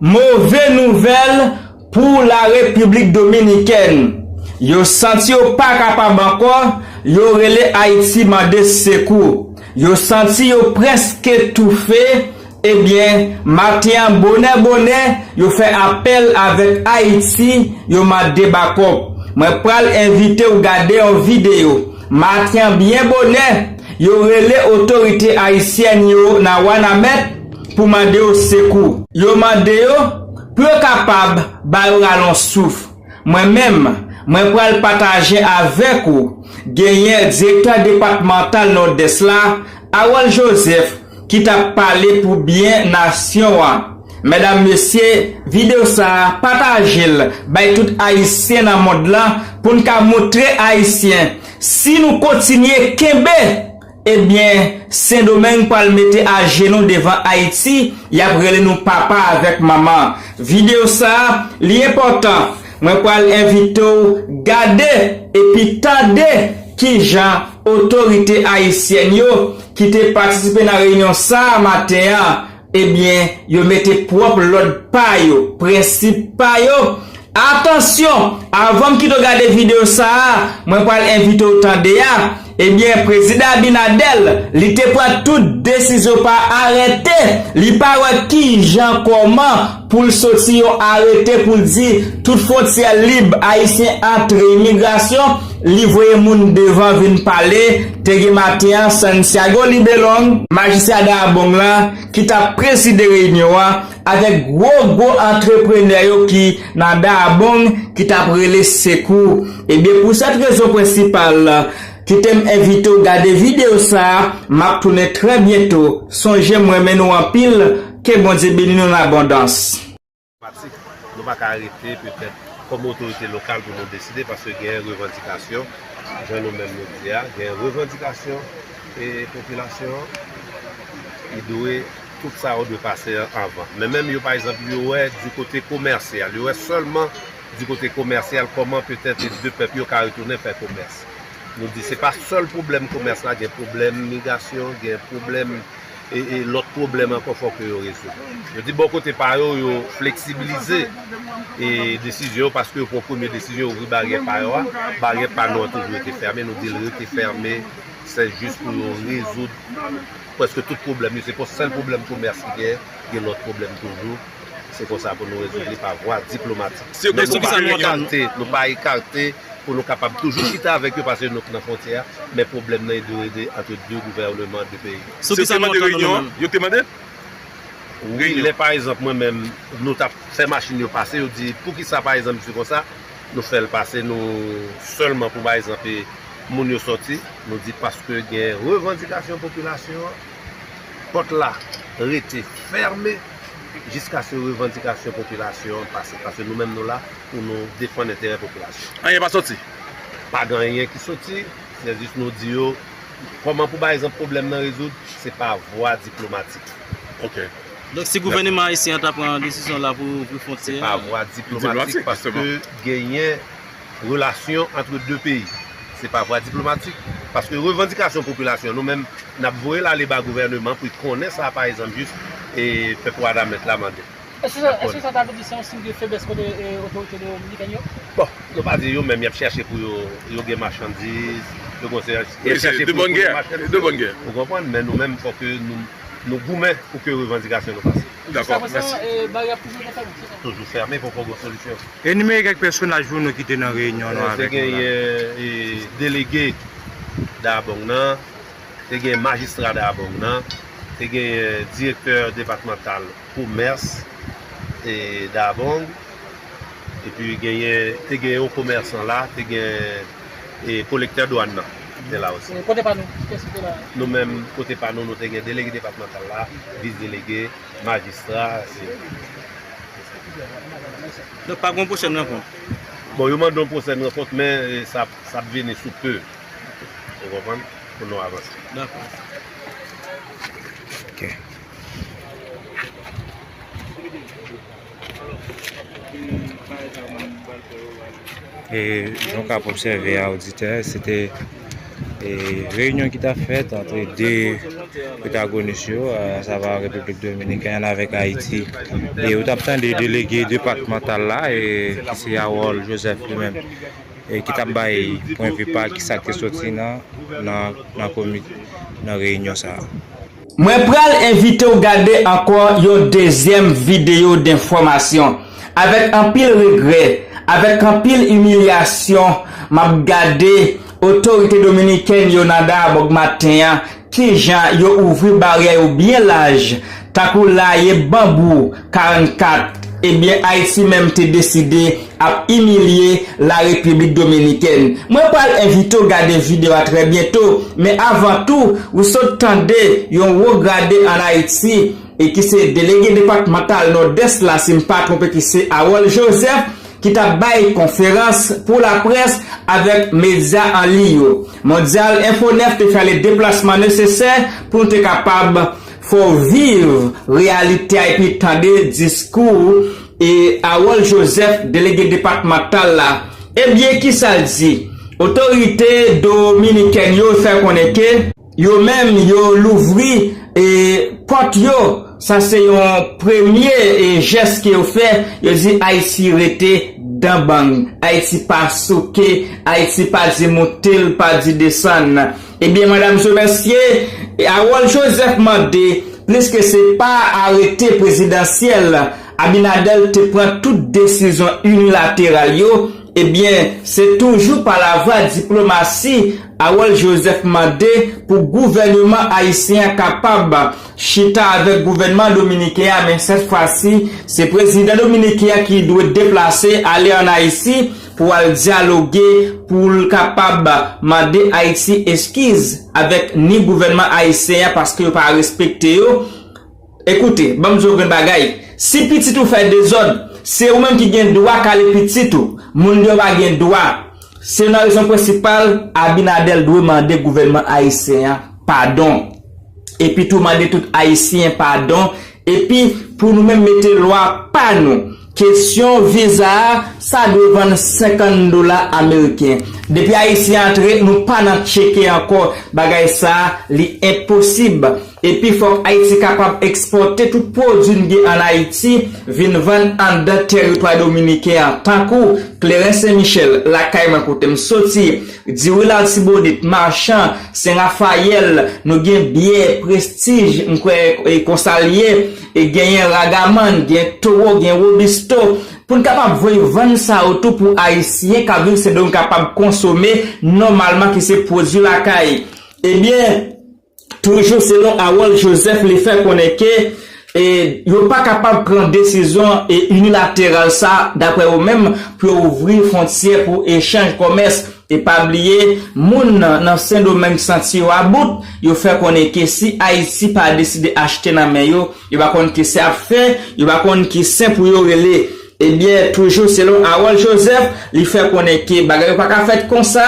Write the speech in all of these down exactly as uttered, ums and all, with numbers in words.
Move nouvèl pou la Repiblik Dominikèn. Yo santi yo pa kapab ankò, yo rele Ayiti mande sekou. Yo santi yo prèske toufe, ebyen, maten an bonè bonè, yo fè apèl avèk Ayiti, yo mande bakòp. Mwen pral envite w gade yon videyo. Maten an byen bonè, yo rele otorite ayisyèn yo nan Wanament pou mande yo sekou. Yo mande yo pou yo kapab ba yo rale yon souf. Mwen menm, mwen pral pataje avèk ou. Genyen direktè depatmantal Nòdès la, Harold Joseph, ki t ap pale pou byen nasyon an. Medam, mesye, videyo sa a, pataje l, bay tout Ayisyen nan mond lan, pou n ka montre Ayisyen, si nou kontinye kenbe, ebyen, Sendomeng pral mete ajenou devan Ayiti, y ap rele nou papa avèk manman. Videyo sa a, li enpòtan. Mwen pral envite w gade epi tande kijan otorite ayisyèn yo ki te patisipe nan reyinyon sa a maten an, ebyen, yo mete pwòp lòd pa yo, prensip pa yo. Atansyon, avan m kite w gade videyo sa a, mwen pral envite w tande a. Ebyen, Prezidan Abinader, li te pran tout desizyon pa arete. Li pa wè kijan, kòman pou l soti yon arete pou l di tout fwontyè lib, Ayisyen antre, imigrasyon, li voye moun devan vin pale. Te gen maten an, Santiago Libelong, majistra Dayabong lan, ki t ap prezide reyinyon an, avèk gwo gwo antreprenè yo ki nan Dayabong, ki t ap rele sekou. Ebyen, pou sèt rezon prensipal, kite m envite w gade videyo sa a, m ap tounen trè byento. Sonje m renmen nou anpil, ke Bondye beni nou nan abondans. Nou pa ka rete petèt kòm otorite lokal pou nou deside, paske gen revandikasyon, jan nou menm nou di a, gen revandikasyon e popilasyon an, li dwe, tout sa yo dwe pase anvan. Men menm yo, pa egzanp, yo wè di kote komèsyal, yo wè sèlman di kote komèsyal kòman petèt de pèp yo ka retounen fè komès. Nou di se pa sèl pwoblèm komès la, gen pwoblèm migrasyon, gen pwoblèm e, e lòt pwoblèm ankò fòk yo rezoud. Yo di bò kote pa yo, yo fleksibilize e desizyon yo paske yo pran premye desizyon, yo ouvri baryè pa yo a. Baryè pa nou an toujou rete fèmen, nou di l rete fèmen, se jis pou yo rezoud prèske tout pwoblèm yo. Se pa sèl pwoblèm komès ki gen, gen lòt pwoblèm toujou. Se konsa pou nou rezoud li pa vwa diplomatik. Men nou pa ekate, nou pa ekate pou nou kapab toujou chita avèk yo paske nou nan fwontyè a, men pwoblèm nan e dwe rete ant de gouvèneman de peyi. Sou kisa nou antann nou menm? Yo te mande? Wi, lè pa egzanp mwen menm, nou t ap fè machin yo pase, yo di poukisa pa egzanp se konsa, nou fè l pase, nou sèlman pou pa egzanp e moun yo sòti, nou di paske gen revandikasyon popilasyon an, pòt la rete fèmen jiskaske revandikasyon popilasyon an pase, paske nou menm nou la pou nou defann enterè popilasyon. Anyen pa sòti? Pa gen anyen ki sòti, se jis nou di yo kòman pou pa egzanp pwoblèm nan rezoud, se pa vwa diplomatik. Ok. Donk si gouvèneman ayisyen an ta pran desizyon la pou ouvri fwontyè a, se pa vwa diplomatik paske genyen relasyon ant de peyi. Se pa vwa diplomatik, paske revandikasyon popilasyon, nou menm, n ap voye l ale ba gouvèneman pou l konnen sa, pa egzanp, jis e pèp Wanament la mande. Èske sa, èske sa ta vle di se yon siy de feblès kote e, otorite dominikèn yo? Bon, nou pa di yo menm, y ap chèche pou yo, yo gen machandiz, yo gen, y ap chèche pou yo gen machandiz. Ou konprann? Men nou menm, fòk nou, nou goumen pou ke revandikasyon nou pase. Dakò, mèsi. Jiskaprezan, e, baryè toujou rete fèmen, se sa? Toujou fèmen, poko gen solisyon. Enimere kèk pèsonaj pou nou ki te nan reyinyon nou avèk nou la. Te genyen, e, delege Dayabong nan, te gen majistra Dayabong nan, te gen direktè depatmantal komès e Dayabong, epi genyen, te gen yon komèsan la, te gen e kolektè dwàn nan, te la osi. E kote pa nou, kiyès ki te la? Nou menm, kote pa nou, nou te gen delege depatmantal la, vis delege, majistra, e Donk, pa gen yon pwochèn rankont? Bon, yo mande yon pwochèn rankont, men e, sa, sa ap vini sou pe. Ou konprann? Pou nou avanse. Dakò. Ok. E, jan w ka obsève a, oditè, se te E reyinyon ki t ap fèt ant de pwotagonis yo, a sava Repiblik Dominikèn avèk Ayiti. E ou t ap tande delege depatmantal la, e ki se Harold Joseph li menm, e ki t ap bay pwennvi pa l, kisa k te soti nan, nan, nan komi-, nan reyinyon sa a. Mwen pral envite w gade ankò yon dezyèm videyo denfòmasyon. Avèk anpil regrè, avèk anpil imilyasyon, m ap gade otorite dominikèn yo nan Dayabòg maten an, kijan yo ouvri baryè yo byen laj, tankou laye banbou karannkat, ebyen Ayiti menm te deside ap imilye Larepiblik Dominikèn. Mwen pral envite w gade videyo a trè byento, men avan tou, ou sot tande yon wo grade ann Ayiti, e ki se delege depatmantal Nòdès la, si m pa twonpe, ki se Harold Joseph, ki t ap bay konferans pou laprès avèk medya an liy yo. Mondyal Enfo nèf te fè le deplasman nesesè pou nou te kapab fè w viv reyalite a epi tande diskou e Harold Joseph, delege depatmantal la. Ebyen, kisa l di? Otorite dominikèn yo fè konnen ke yo menm, yo louvri, e, pòt yo. Sa se yon premye, e, jès ke yo fè. Yo di Ayiti rete dan bang. Ayiti pa souke. Ayiti pa di moute l, pa di desann. Ebyen, madam, mesye, Harold Joseph mande, pliske se pa arete prezidansyèl, Abinader te pran tout desizyon inilateral yo, ebyen, se toujou pa lavwa diplomasi Harold Joseph mande pou gouvèneman ayisyen an kapab chita avèk gouvènman dominiken an, men sèt fwa si, se prezidan dominiken an ki dwe deplase ale ann Ayiti pou al dyaloge, pou l kapab mande Ayiti eskiz avèk ni gouvènman ayisyen an paske yo pa respekte yo. Ekoute, ban m di w yon grenn bagay. Si pitit ou fè dezòd, se ou menm ki gen dwa kale pitit ou. Moun yo pa gen dwa. Se youn nan rezon prensipal Abinader dwe mande gouvènman ayisyen an padon. Epi tou mande tout Ayisyen padon. Epi pou nou menm mete lwa pa nou. Kesyon viza a, sa dwe vann senkant dola ameriken. Depi Ayisyen antre, nou pa nan tcheke ankò. Bagay sa a, li enposib. Epi fòk Ayiti kapab ekspòte tout pwodui n gen ann Ayiti, vin vann anndan tèritwa dominiken an, tankou Kleren Sen Michèl, lakay mwen kote m soti, Diri Latibonit, Machan, Sen Rafayèl, nou gen byè, Prestij, m kwè, e, konsa l ye, e genyen Ragamann, gen Towo, gen Wobisto. Pou n kapab voye vann sa yo tou pou Ayisyen k ap viv Sendomeng kapab konsome nòmalman ki se pwodui lakay. Ebyen, toujou selon Harold Joseph, li fè konnen ke, e, yo pa kapab pran desizyon, e, inilateral sa, daprè yo menm, pou yo ouvri fwontyè pou echanj kòmès. E pa bliye, moun nan, nan Sendomeng santi yo about, yo fè konnen ke si Ayiti pa deside achte nan men yo, yo pa konn ki se ap fè, yo pa konn ki sen pou yo rele. Ebyen, toujou selon Harold Joseph, li fè konnen ke bagay yo pa ka fèt konsa,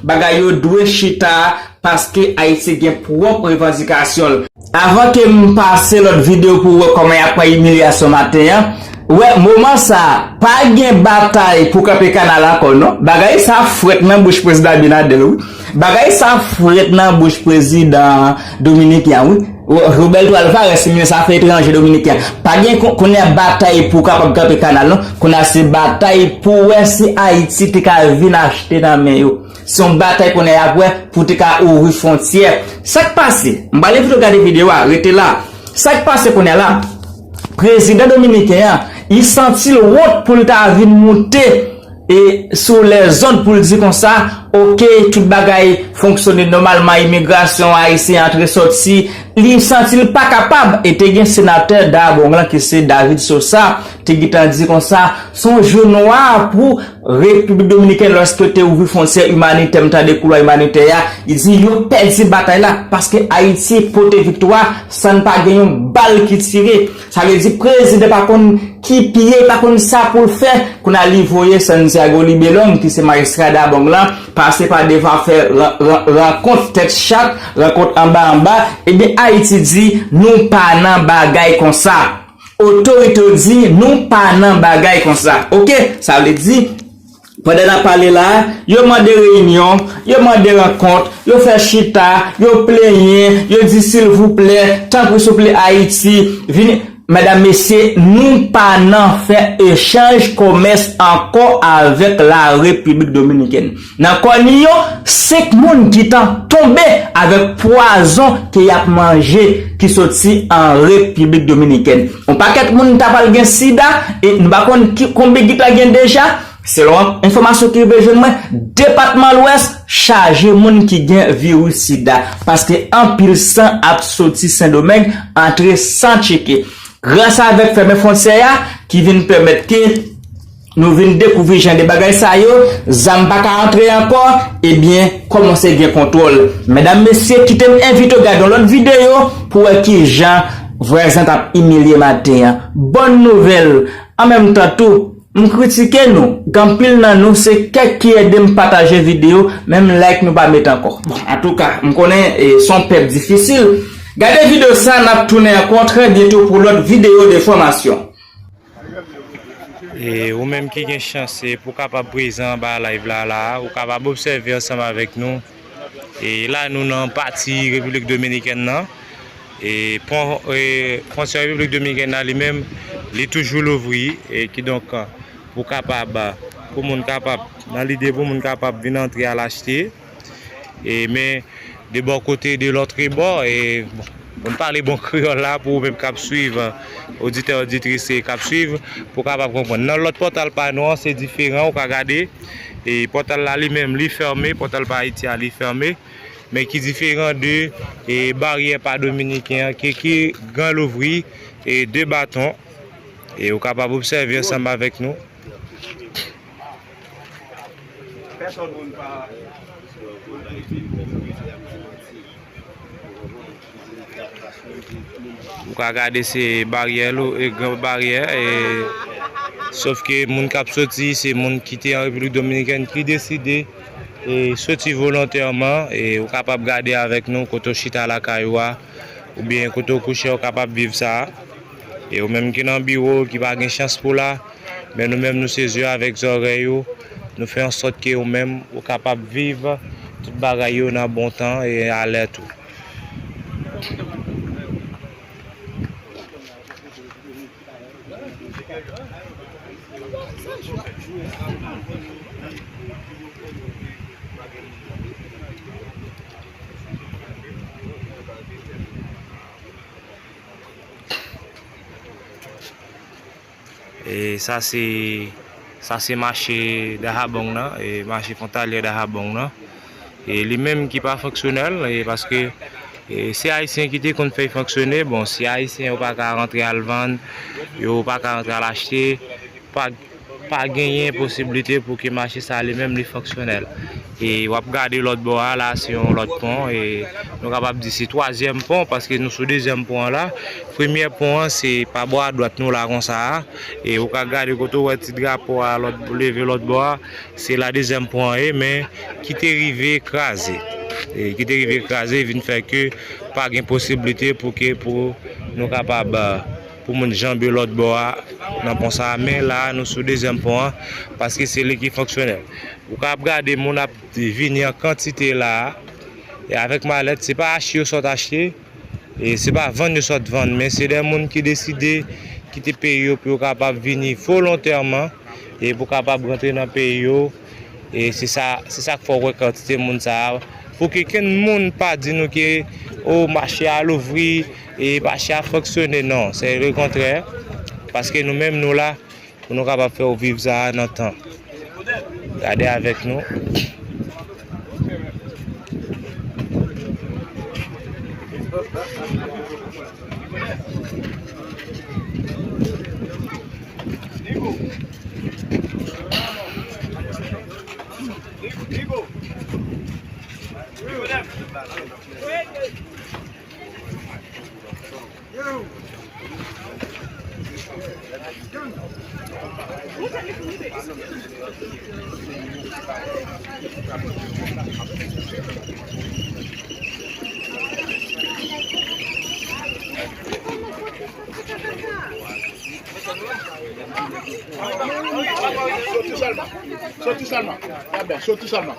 bagay yo dwe chita paske Ayiti gen pwòp revandikasyon l. Avan ke m pase lòt videyo pou w wè kòman y ap pran imilyasyon maten an, wè, moman sa a, pa gen batay pou kanpe kanal ankò, non. Bagay sa frèt nan bouch prezidan Abinader, wi. Bagay sa frèt nan bouch prezidan dominiken an, wi. Ro-, Roberto Alvarez, se minis afè etranjè dominiken an. Pa gen ko-, kounye a batay pou kapab kanpe kanal, non. Kounye a se batay pou wè si Ayiti te ka vin achte nan men yo. Se yon batay kounye a y ap wè pou te ka ouvri fwontyè. Sa k pase? M pral envite w gade videyo a, rete la. Sa k pase kounye a la? Prezidan dominiken an, li santi l wont pou l ta vin moute e sou lèzond pou l di konsa, oke, tout bagay fonksyone nòmalman, imigrasyon, Ayisyen antre sòti, li santi l pa kapab, e te gen senatè Dayabong lan ki se David Sosa, te gentan di konsa, se yon jou nwa pou Repiblik Dominikèn lòske te ouvri fwontyè imanitè, m tande koulwa imanitè a, li di yo pèdi batay la, paske Ayiti pote viktwa, san pa gen yon bal ki tire. Sa vle di prezidan pa konn ki pye, pa konn sa pou l fè. Kounye a li voye Santiago Libelong, ki se majistra Dabong lan, pase pa devan fè ran-, ran-, rankont tèt chat, rankont anba anba. Ebyen, Ayiti di, nou pa nan bagay konsa. Otorite yo di, nou pa nan bagay konsa. Oke? Sa vle di, Pandan n ap pale la, yo mande reyinyon, yo mande rankont, yo fè chita, yo plenyen, yo di silvouplè, tanpri souple Ayiti, vini. Medam, mesye, nou pa nan fè echanj komès ankò avèk la Repiblik Dominikèn. Nan kò ni yo, senk moun gentan tonbe avèk pwazon ke y ap manje ki soti an Repiblik Dominikèn. Yon pakèt moun ta pral gen sida, e nou pa konn ki, konbyen ki ta gen deja. Selon enfòmasyon ki rive jwenn mwen, depatman Lwès chaje moun ki gen viris sida, paske anpil san ap soti Sendomeng, antre san tcheke. Gras avèk fèmen fwontyè a, ki vin pèmèt ke nou vin dekouvri jan de bagay sa yo, zam pa ka antre ankò, ebyen, kòmanse gen kontwòl. Medam, mesye, kite m envite w gade yon lòt videyo pou wè ki jan vwèzen t ap imilye maten an. Bòn nouvèl, an menm tan tou, m kritike nou, gen anpil nan nou, se kèk ki ede m pataje videyo, menm like nou pa met ankò. Bon, antouka, m konnen, e, se yon pèp difisil. Gade videyo sa, n ap tounen ankò trè byento pou lòt videyo de fòmasyon. E ou menm ki gen chans, e, pou kapab prezan anba live la, la, ou kapab obsève ansanm avèk nou. E la, nou nan pati Repiblik Dominikèn nan. E pon, e, fwontyè Repiblik Dominikèn nan li menm, li toujou louvri. E kidonk, pou kapab, pou moun kapab, nan lide pou moun kapab vin antre al achte. E, men, de bò kote, de lòt rebò, e, bon, pou n pale bon kreyòl la, pou ou menm k ap swiv, oditè, oditris, e k ap swiv, pou w kapab konprann. Nan lòt pòtal pa nou an, se diferan, ou ka gade, e pòtal la li menm, li fèmen, pòtal pa Ayiti a, li fèmen, men ki diferan de, e, baryè pa dominiken an, ki, ki gran louvri, e de baton, e ou kapab obsève ansanm avèk nou. Ou ka gade se baryè, lo, e, gran baryè, e, sof ke moun k ap soti, se moun ki te an Repiblik Dominikèn ki deside, e, soti volontèman, e, ou kapab gade avèk nou kote w chita lakay ou a, oubyen kote w kouche, ou kapab viv sa. E ou menm ki nan biwo, ki pa gen chans pou la, men nou menm, nou se zye avèk zòrèy ou. Nou fè an sòt ke ou menm, ou kapab viv tout bagay yo nan bon tan e alè tou. E sa se, sa se mache Dahabong nan, e mache fwontalyè Dahabong nan. E li menm ki pa fonksyonèl, e paske, e se Ayisyen ki te konn fè l fonksyone. Bon, si Ayisyen yo pa ka rantre al vann, yo pa ka rantre al achte, pa, pa genyen posiblite pou ke mache sa li menm li fonksyonèl. E w ap gade lòt bò a, la se yon lòt pon, e nou kapab di se twazyèm pon, paske nou sou dezyèm pon an la. Premyè pon an, se pa bò a dwat nou la konsa a, e ou ka gade kote w wè ti drapo a lòt, leve lòt bò a, se la dezyèm pon an ye, men ki te rive kraze. E ki te rive kraze, vin fè ke pa gen posiblite pou ke, pou nou kapab, pou moun janbe lòt bò a nan pon sa a. Men la, nou sou dezyèm pon an, paske se li ki fonksyonèl. Ou ka ap gade moun ap vini an kantite la a, e avèk malèt, se pa achte yo sot achte, e se pa vann yo sot vann, men se de moun ki deside kite peyi yo pou yo kapab vini volontèman, e pou kapab rantre nan peyi yo. E se sa, se sa k fè w wè kantite moun sa a. Pou ke kenn moun pa di nou ke, o, mache a louvri, e mache a fonksyone, non, se lekontrè. Paske nou menm, nou la pou nou kapab fè w viv sa a nan tan. Gade avèk nou. Soti sèlman. Soti sèlman. Soti sèlman.